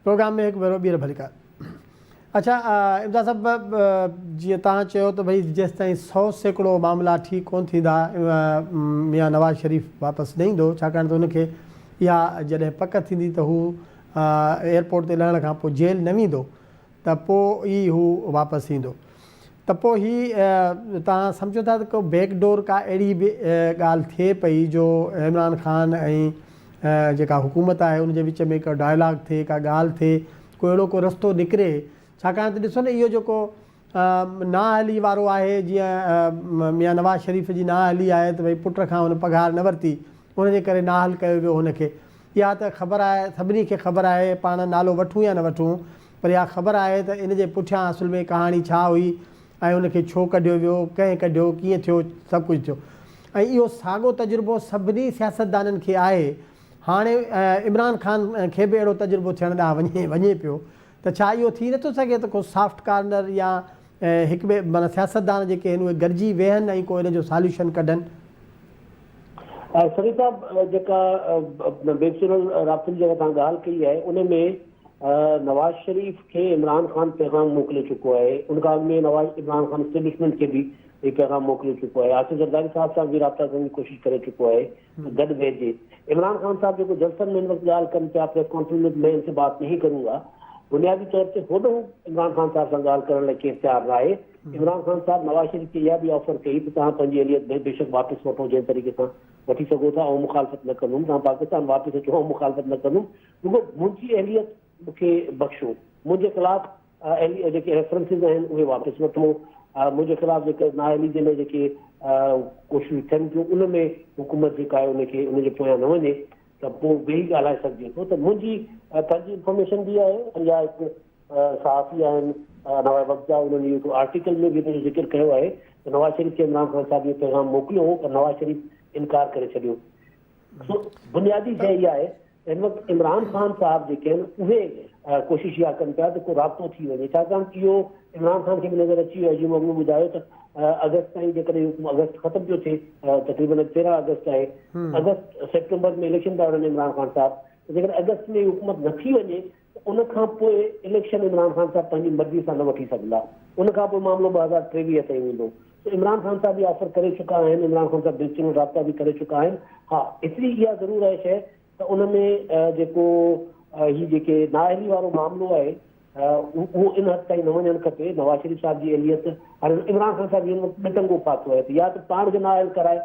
Programme ۾ هڪ ڀيرو ٻيهر ڀليڪار. اڇا امداد صاحب جيئن توهان چيو ته ڀئي جيستائين 100% معاملا ٺيڪ ڪونه ٿيندا ميان نواز شريف واپس نه ايندو ڇاڪاڻ ته هن کي اها جڏهن پڪ ٿيندي ته هو ايئرپورٽ تي لهڻ کان پوء جيل نه ويندو ته پوء ئي هو واپس ايندو ته پوء هي توهان سمجهو ٿا ته ڪو بيڪ ڊور ڪا اهڙي به ڳالهه ٿئي پئي جو عمران خان ۽ جيڪا حڪومت آهي ان جي وچ ۾ ڪو ڊائلاگ ٿئي ڪا ڳالهه ٿئي ڪو اهڙو ڪو رستو نڪري ڇاڪاڻ ته ڏسو نه اهو جيڪو نااهلي وارو آهي جيئن ميان نواز شريف جي نااهلي آهي ته ڀئي پٽ کان هن پگهار نه ورتي ان جي ڪري نااهل ڪيو ويو هن کي اها ته خبر آهي سڀني کي خبر آهي پاڻ نالو وٺون يا نه وٺون پر اها خبر آهي ته ان جي پٺيان اصل ۾ ڪهاڻي ڇا هئي ۽ ان کي ڇو ڪڍيو ويو ڪنهن ڪڍيو ڪيئن ٿيو سڀ ڪجهه ٿيو ۽ اهو ساڳو تجربو سڀني سياستدانن کي آهي هاڻي عمران خان کي به اهڙو تجربو ٿيڻ ڏانهن وڃي وڃي پيو ته ڇا اهو ٿي نٿو سگهي ته ڪو سافٽ ڪارنر يا هڪ ٻئي معنيٰ سياستدان جيڪي آهن اهي گڏجي ويهن ۽ ڪو ان جو ساليوشن ڪڍن؟ سري صاحب جيڪا بيڪ چينل رابطن جي جيڪا توهان ڳالهه ڪئي آهي ان ۾ نواز شريف کي عمران خان پيغام موڪلي چڪو آهي ان کان اڳ ۾ نواز عمران خان اسٽيبلشمينٽ کي به هي پيغام موڪلي چڪو آهي آصف زرداري صاحب سان به رابطا ڪرڻ جي ڪوشش ڪري چڪو آهي ته گڏ ويهجي. عمران خان صاحب جيڪو جلسن ۾ هن وقت ڳالهه ڪن پيا پريس ڪانفرنس ۾ مين ان سي بات نهين ڪرون گا بنيادي طور تي هوڏهون عمران خان صاحب سان ڳالهه ڪرڻ لاء ڪير تيار ناهي. عمران خان صاحب نواز شريف کي اها به آفر ڪئي ته توهان پنهنجي اهليت بيشڪ واپس وٺو جنهن طريقي سان وٺي سگهو ٿا آئون مخالفت نه ڪندم توهان پاڪستان واپس اچو آئون مخالفت نه ڪندم رڳو منهنجي اهليت مون کي بخشو منهنجي خلاف اهلي جيڪي ريفرنسز آهن اهي واپس وٺو، منهنجي خلاف جيڪي نااهلي جي لاء جيڪي ڪوششون ٿين پيون ان ۾ حڪومت جيڪا آهي ان کي ان جي پويان نه وڃي ته پوء ويهي ڳالهائي سگهجي ٿو ته منهنجي پنهنجي انفارميشن به آهي ۽ يا هڪ صحافي آهن نواء وقت جا انهن اهو هڪڙو آرٽيڪل ۾ به ان جو ذڪر ڪيو آهي ته نواز شريف کي عمران خان صاحب اهو پيغام موڪليو هو پر نواز شريف انڪار ڪري ڇڏيو سو بنيادي شيء اها آهي هن وقت عمران خان صاحب جيڪي آهن اهي ڪوشش اها ڪن پيا ته ڪو رابطو ٿي وڃي ڇاڪاڻ ته اهو عمران خان کي به نظر اچي ويو آهي جيئن مون اڳ ۾ ٻڌايو ته اگست تائين جيڪڏهن حڪم اگست ختم پيو ٿئي تقريبن اڄ 13 اگست آهي اگست سيپٽمبر ۾ اليڪشن ٿا وڙهن عمران خان صاحب ته جيڪڏهن اگست ۾ حڪومت نه ٿي وڃي ته ان کان پوء اليڪشن عمران خان صاحب پنهنجي مرضي سان نه وٺي سگهندا ان کان پوء معاملو 2023 تائين ويندو سو عمران خان صاحب به آفر ڪري چڪا آهن عمران خان صاحب بيچ ۾ رابطا به ڪري چڪا آهن ها ايتري اها ضرور آهي شيء ته ان ۾ جيڪو هي جيڪي نااهلي وارو معاملو آهي اهو ان حد تائين نه وڃڻ کپي نواز شريف صاحب جي اهليت هاڻي عمران خان صاحب هن وقت ٻه ٽنگو ڦاٿو آهي ته يا ته پاڻ کي نااهل ڪرائي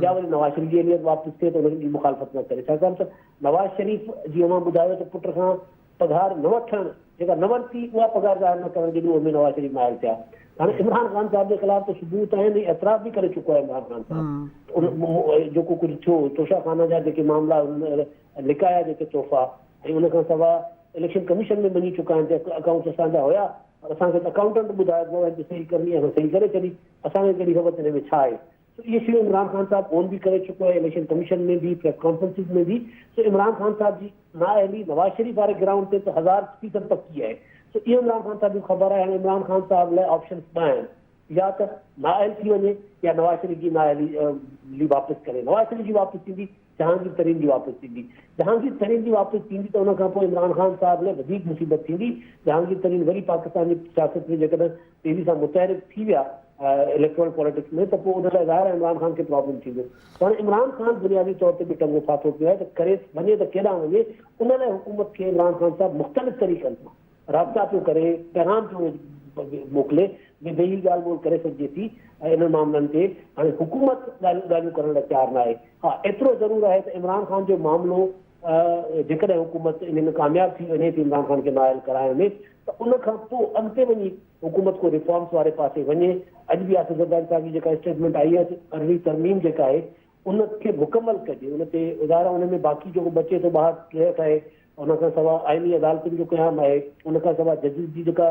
يا وري نواز شريف جي اهليت واپس ٿئي ته ان جي مخالفت نه ڪري ڇاڪاڻ ته نواز شريف جيئن اوهان ٻڌايو ته پٽ کان پگهار نه وٺڻ جيڪا نه ورتي اها پگهار ظاهر نه ڪرڻ جي ڏوهه ۾ نواز شريف نااهل ٿيا. هاڻي عمران خان صاحب جي خلاف ته ثبوت آهن ۽ اعتراف به ڪري چڪو آهي عمران خان صاحب ته ان جيڪو ڪجهه ٿيو توشا خانه جا جيڪي معاملا لڪايا جيڪي تحفا ۽ ان کان سواء اليڪشن ڪميشن ۾ مڃي چڪا آهن ته اڪائونٽس اسان جا هيا پر اسان کي ته اڪائونٽنٽ ٻڌايو ته بابا هن تي صحيح ڪرڻي آهي اسان صحيح ڪري ڇڏي اسان کي ڪهڙي خبر ته هن ۾ ڇا آهي. سو اهي شيون عمران خان صاحب اون به ڪري چڪو آهي اليڪشن ڪميشن ۾ به پريس ڪانفرنسز ۾ به سو عمران خان صاحب جي نااهلي نواز شريف واري گرائونڊ تي ته 1000% پڪي آهي سو اهو عمران خان صاحب کي خبر آهي هاڻي عمران خان صاحب لاء آپشنس ٻه آهن يا ته نااهل ٿي وڃي يا نواز شريف جي نااهلي واپس ڪري نواز شريف جي واپس ٿيندي جهانگير ترين جي واپس ٿيندي. جهانگير ترين جي واپس ٿيندي ته ان کان پوء عمران خان صاحب لاء وڌيڪ مصيبت ٿيندي. جهانگير ترين وري پاڪستان جي سياست ۾ جيڪڏهن تيزي سان متحرڪ ٿي ويا اليڪٽورل پاليٽڪس ۾ ته پوء ان لاء ظاهر آهي عمران خان کي پرابلم ٿيندو. ته هاڻي عمران خان بنيادي طور تي به ٽنگو ڦاٿو پيو آهي ته ڪري وڃي ته ڪيڏانهن وڃي ان لاء حڪومت کي عمران خان صاحب مختلف طريقن سان رابطا پيو ڪري، پيغام پيو موڪلي ۾ ويهي ڳالهه ٻولهه ڪري سگهجي ٿي ۽ انهن معاملن تي هاڻي حڪومت ڳالهيون ڪرڻ لاء تيار ناهي. ها ايترو ضرور آهي ته عمران خان جو معاملو جيڪڏهن حڪومت ان ۾ ڪامياب ٿي وڃي ٿي عمران خان کي نااهل ڪرائڻ ۾ ته ان کان پوء اڳتي وڃي حڪومت ڪو ريفارمز واري پاسي وڃي. اڄ به آصف زرداري صاحب جي جيڪا اسٽيٽمينٽ آئي آهي ته ارڙهين ترميم جيڪا آهي ان کي مڪمل ڪجي ان تي ظاهر آهي ان ۾ باقي جيڪو بچي ٿو ٻاهر ٽيهٺ آهي ان کان سواء آئيني عدالتن جو قيام آهي، ان کان سواء ججز جي جيڪا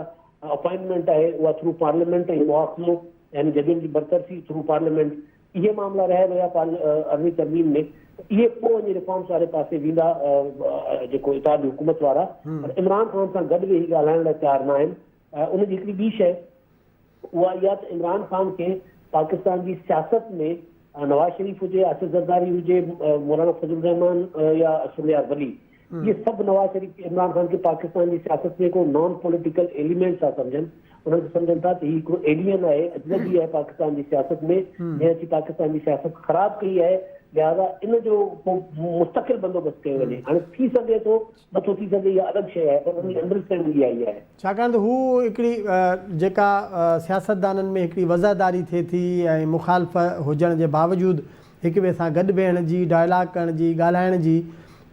اپائنٽمينٽ آهي اها ٿرو پارليامينٽ ۽ مواخذو يعني ججن جي برطرفي ٿرو پارليامينٽ اهي معاملا رهيل هيا ارڙهين ترميم ۾ ته اهي پوء وڃي ريفارمز واري پاسي ويندا جيڪو اتحادي حڪومت وارا پر عمران خان سان گڏ ويهي ڳالهائڻ لاء تيار ناهن ان جي هڪڙي ٻي شيء اها اها ته عمران خان کي پاڪستان جي سياست ۾ نواز شريف هجي، آصف زرداري هجي، مولانا فضل الرحمان يا اسفنديار ولي اهي سڀ نواز شريف عمران خان کي پاڪستان جي سياست ۾ هڪڙو نان پوليٽيڪل ايليمينٽ ٿا سمجهن. انهن کي سمجهن ٿا ته هي هڪڙو ايلين آهي، اجنبي آهي پاڪستان جي سياست ۾، جنهن اچي پاڪستان جي سياست خراب ڪئي آهي، لهذا ان جو ڪو مستقل بندوبست ڪيو وڃي. هاڻي ٿي سگهي ٿو، نه ٿو ٿي سگهي اها الڳ شيء آهي پر انهن جي انڊراسٽينڊنگ اها ئي آهي. ڇاڪاڻ ته هو هڪڙي جيڪا سياستدانن ۾ هڪڙي وضعداري ٿئي ٿي ۽ مخالف هجڻ جي باوجود هڪ ٻئي سان گڏ ويهڻ جي، ڊائلاگ ڪرڻ جي، ڳالهائڻ جي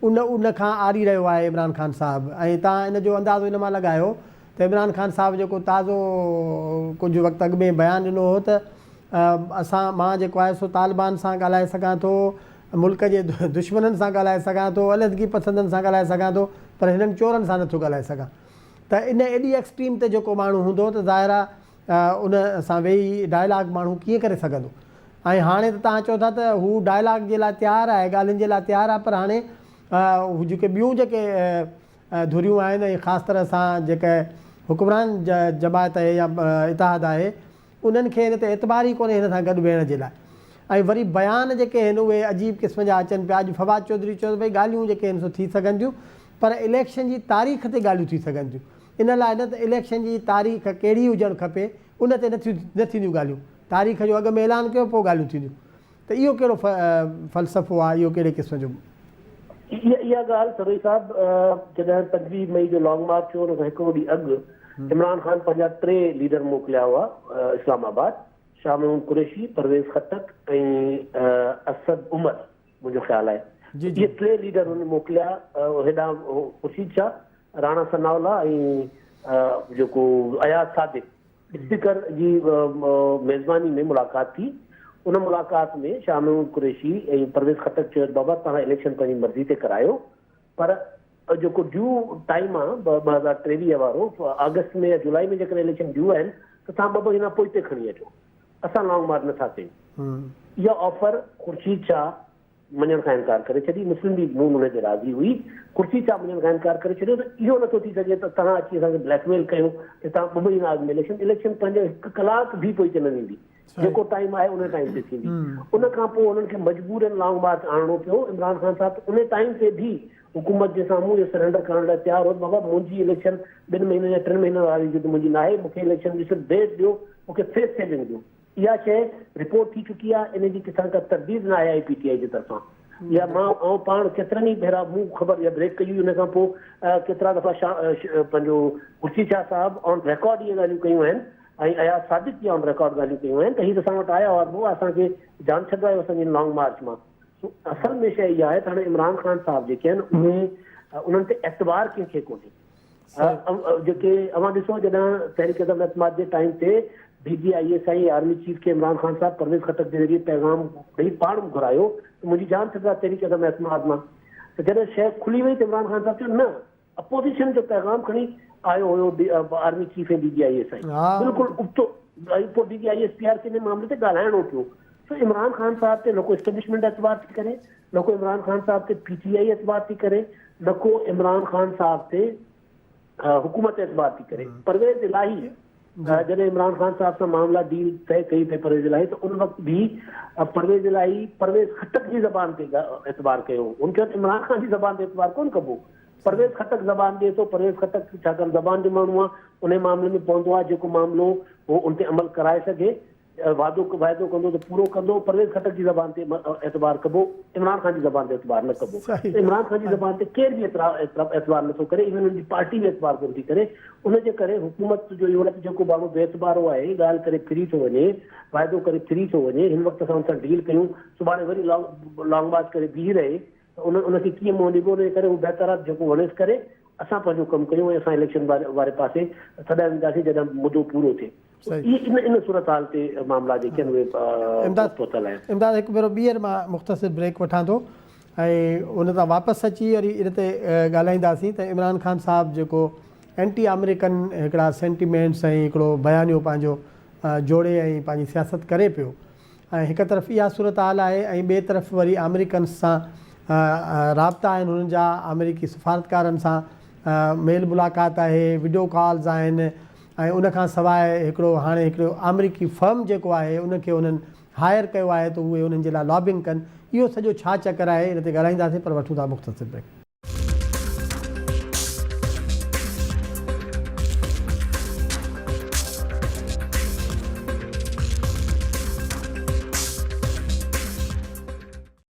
ان ان کان عاري رهيو آهي عمران خان صاحب ۽ توهان ان جو اندازو ان مان لڳايو ته عمران خان صاحب جيڪو تازو ڪجهه وقت اڳ ۾ بيان ڏنو هو ته اسان مان جيڪو آهي سو طالبان سان ڳالهائي سگهان ٿو، ملڪ جي دشمنن سان ڳالهائي سگهان ٿو، علحدگي پسندن سان ڳالهائي سگهان ٿو پر هنن چورن سان نٿو ڳالهائي سگهان ته ان ايڏي ايڪسٽريم تي جيڪو ماڻهو هوندو ته ظاهر آهي ان سان ويهي ڊائلاگ ماڻهو ڪيئن ڪري سگهندو ۽ هاڻي ته توهان چئو ٿا ته هو ڊائلاگ جي لاء تيار آهي ڳالهين جي لاء تيار آهي پر هاڻي جيڪي ٻيون جيڪي ڌريون آهن ۽ خاص طرح سان جيڪي حڪمران جماعت آهي يا اتحاد آهي انهن کي هن تي اعتبار ئي ڪونهي هن سان گڏ ويهڻ جي لاء ۽ وري بيان جيڪي آهن اهي عجيب قسم جا اچن پيا اڄ فواد چوڌري چيو ته ڀئي ڳالهيون جيڪي آهن سو ٿي سگهن ٿيون پر اليڪشن جي تاريخ تي ڳالهيون ٿي سگهن ٿيون ان لاء نه ته اليڪشن جي تاريخ ڪهڙي هجڻ کپي ان تي نه ٿيون نه ٿينديون ڳالهيون تاريخ جو اڳ ۾ اعلان ڪيو پوء ڳالهيون ٿينديون ته اهو ڪهڙو فلسفو آهي، اهو ڪهڙي قسم جو. اها ڳالهه سروئي صاحب جڏهن 25 مئي جو لانگ مارچ ٿيو ان کان هڪڙو ڏينهن اڳ عمران خان پنهنجا ٽي ليڊر موڪليا هئا اسلام آباد، شاهه محمود قريشي، پرويز خٽڪ ۽ اسد عمر منهنجو خيال آهي اهي ٽي ليڊر هن موڪليا هيڏانهن خورشيد شاهه، راڻا ثناء الله ۽ جيڪو اياز صادق. اسپيڪر جي ميزباني ۾ ملاقات ٿي، ان ملاقات ۾ شاهه محمود قريشي ۽ پرويز خٽڪ چيو ته بابا توهان اليڪشن پنهنجي مرضي تي ڪرايو پر جيڪو ڊيو ٽائيم آ 2023 وارو آگسٽ ۾ يا جولاء ۾ جيڪڏهن اليڪشن ڊيو آهن ته توهان ٻه مهينا پوئتي کڻي اچو اسان لانگ مارچ نٿا ڪيون اها آفر خورشيد شاهه مڃڻ کان انڪار ڪري ڇڏي، مسلم ليگ نون ان تي راضي هئي، خورشيد صاحب مڃڻ کان انڪار ڪري ڇڏيو ته اهو نٿو ٿي سگهي ته توهان اچي اسان کي بليڪ ميل ڪيو ته توهان ٻه مهينا اڳ ۾ اليڪشن، اليڪشن پنهنجو هڪ ڪلاڪ به پوئتي نه ويندي، جيڪو ٽائيم آهي ان ٽائيم تي ٿيندي. ان کان پوء انهن کي مجبورن لانگ مارچ آڻڻو پيو، عمران خان صاحب ته ان ٽائيم تي به حڪومت جي سامهون اهو سرينڊر ڪرڻ لاء تيار هو ته بابا منهنجي اليڪشن ٻن مهينن يا ٽن مهينن واري جد منهنجي ناهي، مون کي اليڪشن جي صرف ڊيٽ ڏيو، مون کي فيس سيونگ ڏيو. اها شيء رپورٽ ٿي چڪي آهي، ان جي ڪٿان ڪا ترديد ناهي آئي پي ٽي آء جي طرفان. اها مان آئون پاڻ ڪيترن ئي ڀيرا مون خبر اها بريڪ ڪئي هئي ان کان پوء ڪيترا دفعا شاهه پنهنجو خورشيد شاهه صاحب آن ريڪارڊ اهي ڳالهيون ڪيون آهن ۽ اياز صادق به آن ريڪارڊ ڳالهيون ڪيون آهن ته هي ته اسان وٽ آيا هئا ته اسان کي جان ڇڏرايو اسان جي لانگ مارچ مان. سو اصل ۾ شيء اها آهي ته هاڻي عمران خان صاحب جيڪي آهن اهي انهن تي اعتبار ڪنهن کي ڪونهي. جيڪي اوهان ڏسو جڏهن تحريڪ عدم اعتماد جي ٽائيم تي D G I S I army chief کي عمران خان صاحب پرويز خٽڪ جي ذريعي پيغام ڏئي پاڻ به گهرايو ته منهنجي جان ڇڏرا تحريڪ عدم اعتماد مان ته جڏهن شيء کلي وئي ته عمران خان صاحب چيو نه اپوزيشن جو پيغام کڻي آيو هيو army chief ۽ D G I S I بلڪل ابتو ۽ پوء D G I S P R کي ان معاملي تي ڳالهائڻو پيو سو عمران خان صاحب تي نه ڪو اسٽيبلشمينٽ اعتبار ٿي ڪري نه ڪو عمران خان صاحب تي پي ٽي آئي اعتبار ٿي ڪري نه ڪو عمران خان صاحب تي حڪومت اعتبار ٿي ڪري. پرويز الاهي جڏهن عمران خان صاحب سان معاملا ڊيل طئي ڪئي پئي پرويز الاهي ته ان وقت به پرويز الاهي پرويز خٽڪ جي زبان تي اعتبار ڪيو هو. هن چيو ته عمران خان جي زبان تي اعتبار ڪونه ڪبو. پرويز خٽڪ زبان ڏئي ٿو، پرويز خٽڪ ڇاڪاڻ زبان جو ماڻهو آهي انهي معاملي ۾ پوندو آهي جيڪو معاملو هو ان تي عمل ڪرائي سگهي. وعدو واعدو ڪندو ته پورو ڪندو، پرويز خٽڪ جي زبان تي اعتبار ڪبو، عمران خان جي زبان تي اعتبار نه ڪبو. ته عمران خان جي زبان تي ڪير به اعتبار نه ٿو ڪري، ايون ان جي پارٽي به اعتبار ڪونه ٿي ڪري، ان جي ڪري حڪومت جو اهو آهي ته جيڪو ماڻهو بي اعتبارو آهي، ڳالهه ڪري ڦري ٿو وڃي، واعدو ڪري ڦري ٿو وڃي، هن وقت اسان ان سان ڊيل ڪيون، سڀاڻي وري لانگ مارچ ڪري بيهي رهي ته ان ان کي ڪيئن منهن ڏبو، ان جي ڪري هو بهتر آهي ته جيڪو وڻيس ڪري، اسان پنهنجو ڪم ڪيون ۽ اسان اليڪشن واري پاسي تڏهن وينداسين جڏهن مدو پورو ٿئي. اهي ان ان صورتحال تي معاملا جيڪي آهن اهي پهتل آهن. امداد هڪ ڀيرو ٻيهر مان مختصر بريڪ وٺان ٿو ۽ ان تان واپس اچي وري ان تي ڳالهائينداسين ته عمران خان صاحب جيڪو اينٽي آمريڪن هڪڙا سينٽيمينٽس ۽ هڪڙو بيانيو پنهنجو جوڙي ۽ پنهنجي سياست ڪري پيو ۽ هڪ طرف اها صورتحال آهي ۽ ٻئي طرف وري آمريڪنس سان رابطا آهن هنن جا آمريڪي سفارتڪارن سان ميل ملاقات آهي وڊيو ڪالز آهن ۽ ان کان سواء هڪڙو هاڻي هڪڙو آمريڪي فرم جيڪو آهي ان کي انهن هائر ڪيو آهي ته اهي انهن جي لاء لابنگ ڪن اهو سڄو ڇا چڪر آهي ان تي ڳالهائينداسين پر وٺون ٿا مختصر بريڪ.